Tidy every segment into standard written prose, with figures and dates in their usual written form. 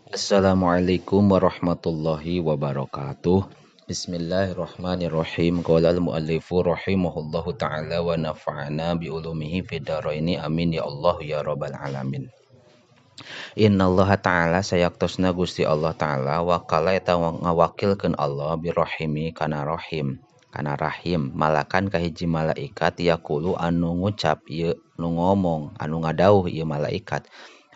Assalamualaikum warahmatullahi wabarakatuh. Bismillahirrahmanirrahim. Qala al-muallifu rahimahullahu ta'ala wa nafa'ana bi ulumihi fid dharaini. Amin ya Allah ya rabbal alamin. Innallaha ta'ala sayaktosna Gusti Allah ta'ala wakala eta ngawakilkeun Allah birahimi kana rahim kana rahim malakan kahiji malaikat yaqulu anu ngucap ieu nu ngomong anu ngadauh ieu malaikat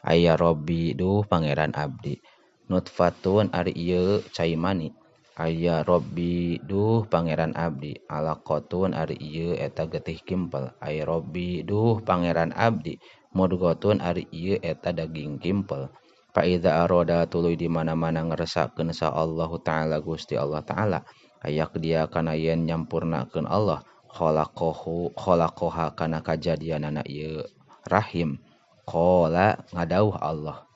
aya Robbi duh pangeran abdi nutfatun ari ieu cai mani aya Robbi duh pangeran abdi alaqatun ari ieu eta getih kimpel aya Robbi duh pangeran abdi mudghatun ari ieu eta daging kimpel fa iza arada tuluy di mana-mana ngeresakeun sa Allahu ta'ala Gusti Allah ta'ala ayak dia kana yen nyampurnakeun Allah khalaqahu khalaqaha kana kajadianana ieu rahim qala ngadauh Allah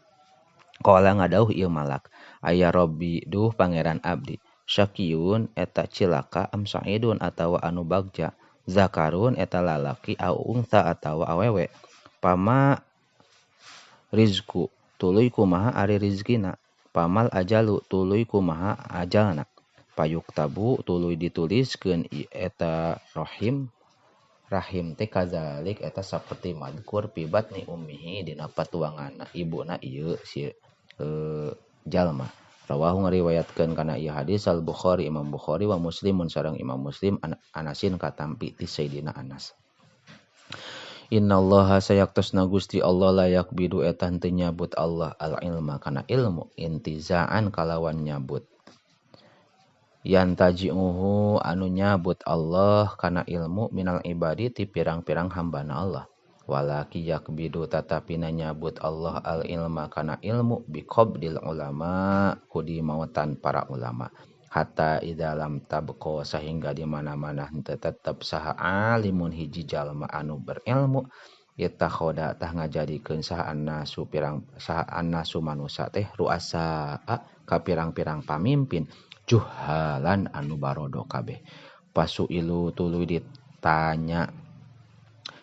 qala ngadauh ieu malak aya Robbi duh pangeran abdi syakiyun eta cilaka am sa'idun atawa anu bagja zakarun eta lalaki au unsa atawa awewe pama rizku tuluy kumaha ari rizkina pamal ajalu tuluy kumaha ajalna payuktabu tuluy dituliskeun eta rahim rahim teh kazalik eta saperti madkur fi batni ummihi dina patuanganna ibuna ieu si jalma rawahu ngariwayatkeun kana ieu hadis al Bukhari Imam Bukhari wa Muslimun sareng Imam Muslim Anasin katampi ti Sayyidina Anas. Innallaha sayaktosna Gusti Allah layak bidu eta henteu nyabut Allah al ilma kana ilmu intizaan kalawan nyabut yantaji'uhu anu nyabut Allah kana ilmu minal ibadi ti pirang-pirang hambana Allah walaki yakbidu tatapina nyabut Allah al ilma kana ilmu biqabdil ulama kudi mautan para ulama hatta idza lam tabqa sehingga di mana-mana henteu tetep saha alimun hiji jalma anu berilmu itakhoda tah ngajadikeun saha annasu pirang saha annasu manusa teh ruasa ka pirang-pirang pamimpin juhalan anu barodo kabeh pasuilu tuluy ditanya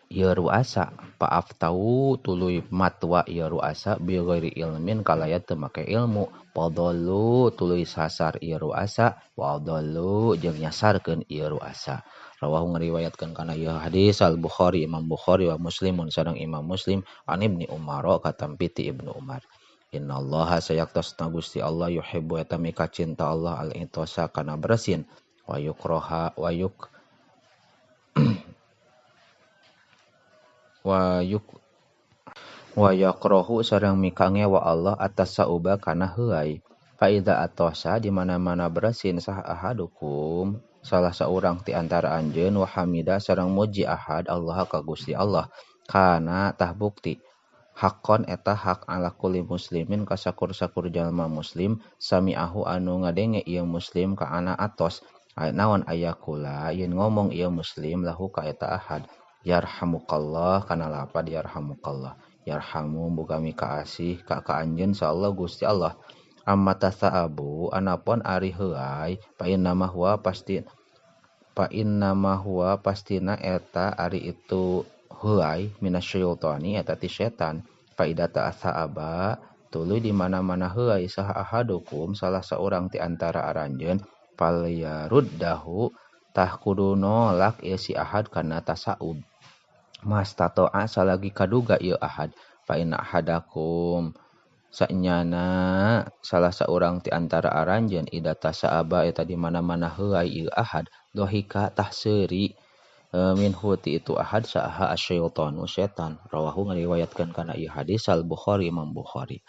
ieu ruasa paaftau tuluy matwa ieu ruasa bi ghairi ilmin kalaya teu make ilmu padallu tuluy sasar ieu ruasa wa adallu jeung nyasarkeun ieu ruasa rawahu ngariwayatkeun kana ieu hadis al Bukhari Imam Bukhari wa Muslimun sareng Imam Muslim an Ibni Umar katampi ti Ibnu Umar. Innallaha sayaktosna Gusti Allah yuhibbu eta mika cinta Allah al itosa kana bersin wa yukroha wa yuk wa yuk wa yakrohu sareng mika ngewa Allah atas sauba kana heuay fa iza atosa di mana-mana bersin sah ahadukum salah saurang ti antara anjeun wa hamida sareng muji ahad Allah ka Gusti Allah kana tah bukti hakon eta hak ala kulli muslimin ka sakur-sakur jalma muslim sami'ahu anu ngadenge ieu muslim ka ana atos naon ayakula yen ngomong ieu muslim lahu ka eta ahad yarhamukallah kana lapad yarhamukallah yarhamu muga mika asih ka ka anjeun sa Allah Gusti Allah amma tasaabu anapon ari heuay fa inna huwa pasti fa inna huwa pastina eta ari itu heuay minasyaitani eta ti setan fa idza ta'aaba tuluy di mana-mana heuay saha ahadukum salah saurang ti antara aranjeun falyaruddahu tah kudu nolak ieu si ahad kana tasaub mastatoa salagi kaduga ieu ahad fa inna ahadakum sanyana salah saurang ti antara aranjeun idza tasaaba eta di mana-mana heuay ieu ahad dohika tah seuri minhu ti itu ahad saha asyaitanu setan rawahu ngariwayatkeun kana ieu hadis al Bukhari Imam Bukhari.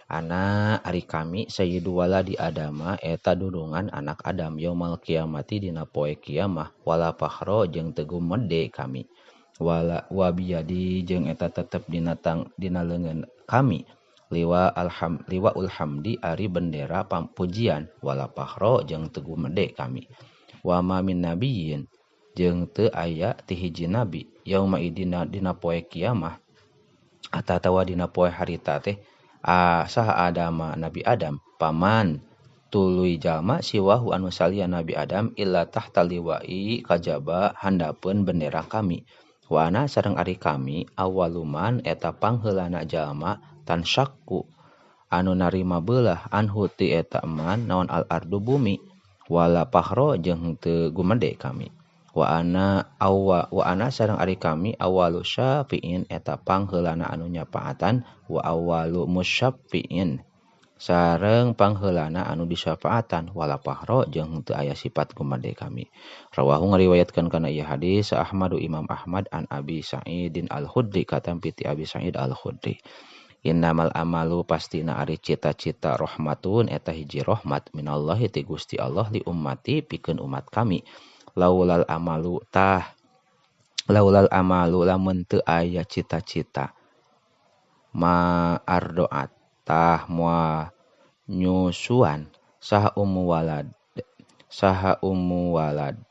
Ana ari kami sayyidu waladi Adama eta dulungan anak Adam yaumal kiamati dina poe kiamah wala fakhro jeung teu gumede kami wala wabiyadi jeung eta tetep dina tang dina leungeun kami liwa alham liwa ulhamdi ari bendera pujian wala fakhro jeung teu gumede kami wa ma min nabiyyin jeung teu aya ti hiji nabi yauma idina dina poe kiamah atawa dina poe harita teh saha Adama Nabi Adam paman tuluy jalma siwahu anu salian Nabi Adam illa tahta liwai kajaba handapeun bendera kami wa ana sareng ari kami awaluman eta pangheulana jalma tansyakku anu narima beulah anhu ti eta man naon al ardu bumi wala pahro jeung teu gumede kami wa ana awwa wa ana sareng ari kami awalu syafi'in eta pangheulana anu nyapaatan wa awalu musyaffi'in sareng pangheulana anu disyafaatan wala pahro jeung teu aya sifat gumede kami. Rawahu ngariwayatkeun kana ieu hadis Ahmadu Imam Ahmad an Abi Sa'idin Al-Khudri katampi ti Abi Sa'id Al-Khudri. Innamal amalu pastina ari cita-cita rahmatun eta hiji rahmat minallahi ti Gusti Allah li ummati pikeun umat kami. Laulal amalu tah laulal amalu lamun teu aya cita-cita ma ardoat tah moal nyusuan saha ummu walad saha ummu walad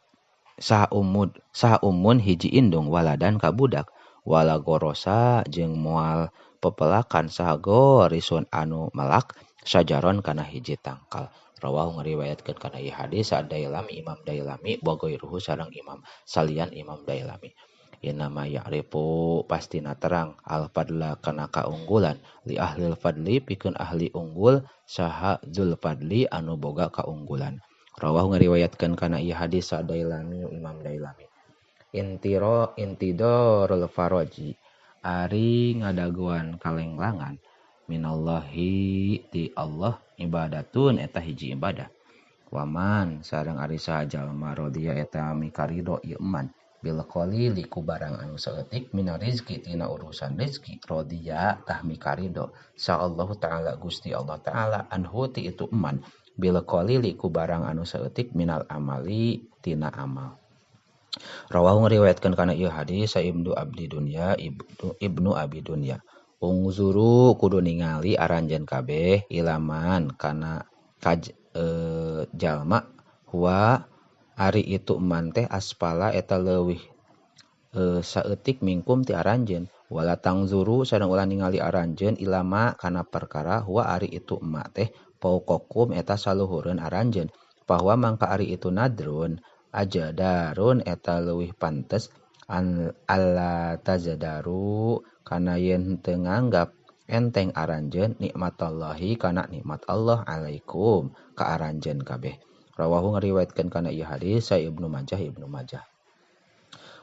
saha ummud saha ummun hiji indung waladan ka budak wala gorosa jeung moal pepelakan saha gorisun anu melak sajaron kana hiji tangkal. Rawahu ngariwayatkeun kana ieu hadis Dailami Imam Dailami wa ghairuhu sareng imam salian Imam Dailami. Inama ya'rifu pastina terang al fadla kana kaunggulan li ahlil fadli pikeun ahli unggul saha dzul fadli anu boga kaunggulan. Rawahu ngariwayatkeun kana ieu hadis Dailami Imam Dailami. Intiro intidorul faraji ari ngadagoan kalenglangan minallahi ti Allah ibadatun eta hiji ibadah. Waman sareng ari saha jalma rodiya eta mikarido ieu man bil qalili ku barang anu saeutik mina rizki tina urusan rizki rodiya tah mikarido sa Allah taala Gusti Allah taala anhu ti itu eman bil qalili ku barang anu saeutik minal amali tina amal. Rawahu ngariwayatkeun kana ieu hadis sa Ibnu Abdi Dunya Ibnu Abi Dunya. Ungzuru kudu ningali aranjeun kabeh ilaman kana jalma huwa ari itu man teh aspala eta leuwih saeutik mingkum ti aranjeun wala tangzuru sareng ulah ningali aranjeun ilama kana perkara huwa ari itu emak teh pauqakum eta saluhureun aranjeun bahwa mangka ari itu nadrun ajadarun eta leuwih pantes an alla tajadaru kana yen teu nganggap enteng aranjeun nikmatallahi kana nikmat Allah alaikum ka aranjeun kabeh. Rawahu ngariwayatkeun kana ieu hadis sa Ibnu Majah Ibnu Majah.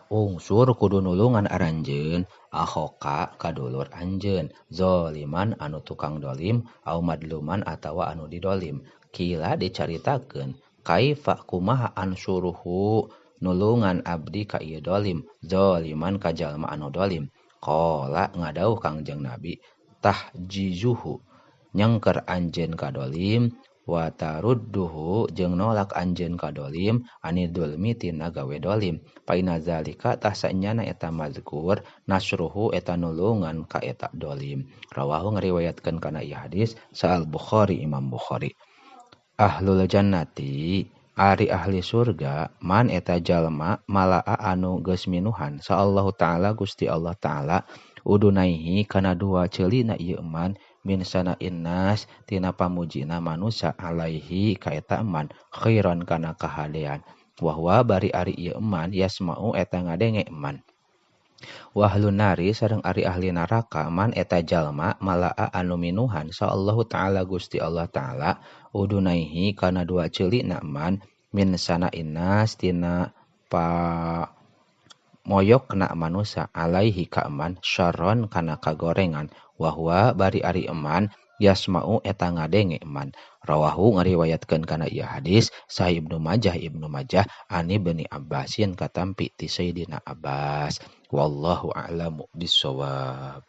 Ungsur kudu nulungan aranjeun akhoka kadulur anjeun zaliman anu tukang dolim au madluman atawa anu didolim. Kila dicaritakeun kaifa kumaha ansuruhu nulungan abdi ka ieu dolim zaliman ka jalma anu dolim. Qala ngadauh Kangjeng Nabi tahjizuhu nyengker anjeun ka dolim wa tarudduhu jeung nolak anjeun ka dolim ani dulmi tina gawe dolim fa inna zalika tah saenyana eta mazkur nasruhu eta nulungan ka eta dolim. Rawahu ngariwayatkeun kana ieu hadis sa Al Bukhari Imam Bukhari. Ahlul jannati ari ahli surga man eta jalma malaa anu geus minuhan sa Allahu taala Gusti Allah taala udunaihi kana dua ceulina ieu man min sana'in nas tina pamujina manusa alaihi ka eta man khairan kana kahadean wa huwa bari ari ieu man yasma'u eta ngadenge man. Wa ahlun nari sareng ari ahli neraka man eta jalma malaa anu minuhan sa Allahu taala Gusti Allah taala udunaihi kana dua ceulina man min sana'in nas tina pa moyokna manusa alaihi ka man syarron kana kagorengan wa huwa bari ari eman yasma'u eta ngadenge eman. Rawahu ngariwayatkeun kana ieu hadis Sahih Ibnu Majah Ibnu Majah ani Ibni Abbasin katampi ti Sayyidina Abbas. Wallahu a'lamu bissawab.